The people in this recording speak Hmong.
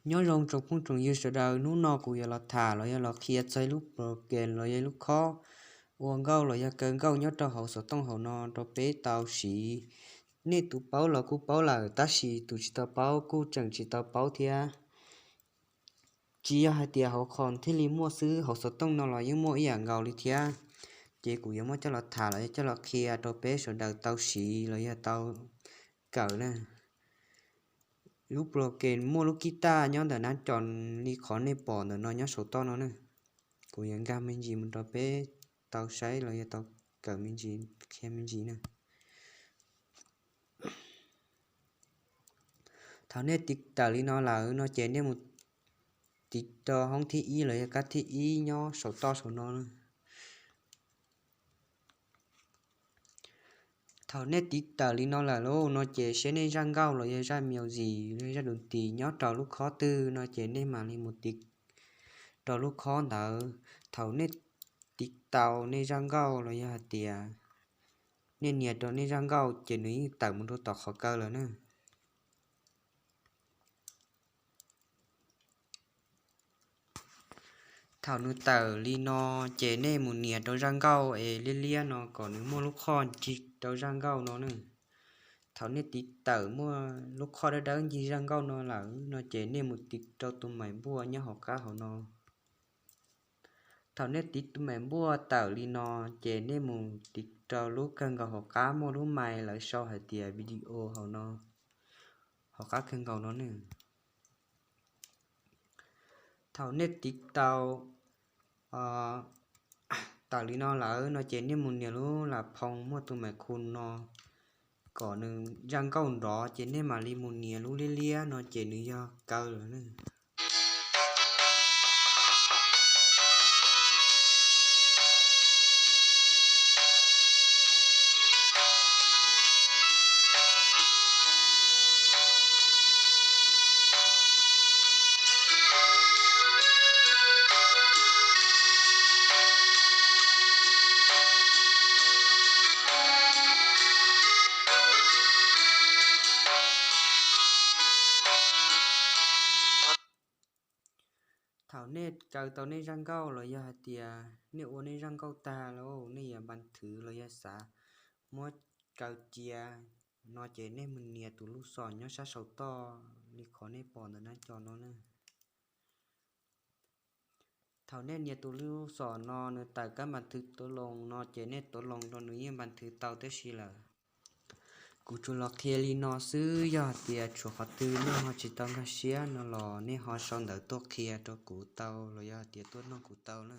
Nyob zoo tsoom phooj tsoom ywg sawv daws, hnub no kuv yuav los tham los yog los qhia txog lub program los yog lub khob ua nkauj los yog kaw nkauj nyob rau hauv xov tooj hauv no rau peb tau siv. Nej tus paub los kuj paub lawm, tab sis tus tsis tau paub kuj tseem tsis tau paub thiab. Tsis yog hais tias hauv qhov thiaj li muaj xwb, hauv xov tooj no los yeej muaj ib yam nkaus li thiab. Ces kuv yuav muab coj los tham los yog coj los qhia rau peb sawv daws tau siv los yog tau kawm na. Lub program muaj lub kib taj nyob ntawm nab co li qhov nej pom ntawm no nyob saum toj no na. Kuv yuav nkag me ntsis mus rau peb tau saib los yog tau kawm me ntsis, qhia me ntsis na. Thaum nej tiv tawm li no lawm no ces nej mus tiv rau hoob thib ib los yog kab thib ib nyob saum toj saum no. Thaum nej tiv tawm li no lawm lauj no ces seb nej zaj nkauj los yog zaj music, zaj dum tis nyob rau lub khob twg no ces nej mam li mus tiv rau lub khob ntawd. Thaum nej tiv tau nej zaj nkauj los yog hais tias nej nias rau nej zaj nkauj ces nws yeej tawm mus rau tom qhov kaw lawm na. Thaum nws tawm li no ces nej mus nias rau zaj nkauj es liab liab no kom nws muaj lub khob ncig rau zaj nkauj no na. Thaum nej tiv tawm muaj lub khob dawb dawb ncig zaj nkauj no lawm no ces nej mus tiv rau tus maim npuaj nyob hauv qab hauv no. Thaum nej tiv tus maim npuaj tawm li no ces nej mus tiv rau lub kawg nkaus hauv qab muaj lub mais lawv sau hais tias video hauv no, hauv qab kawg nkaus no ne. Thaum nej tiv tau tawm li no lawm no ces nej mus nias lub las phoo muaj tus maim khu no kom nws zaj nkauj nrov ces nej mam li mus nias lub liab liab no ces nws yog kaw lawm ne. Thaum nej kaw tau nej zaj nkauj los yog hais tias nej ua nej zaj nkauj tag lawm, nej yuav npas thwv los yog xav muab kaw cia no ces nej mus nias tus lub xom nyob sab saum toj li qhov nej pom ntawm nab co no na. Thaum nej nias tus lub xom no nws tawm kab npas thwv tuav loos no ces nej tuav loos rau nws yeej npas thwv tau tib si lawm. Kuv tsuas los qhia li no xwb, yog hais tias tshuav qhov twg nej ho tsis tau nkag siab no los nej ho sau ntawv tuaj qhia rau kuv tau los yog hais tias tuaj nug kuv tau na.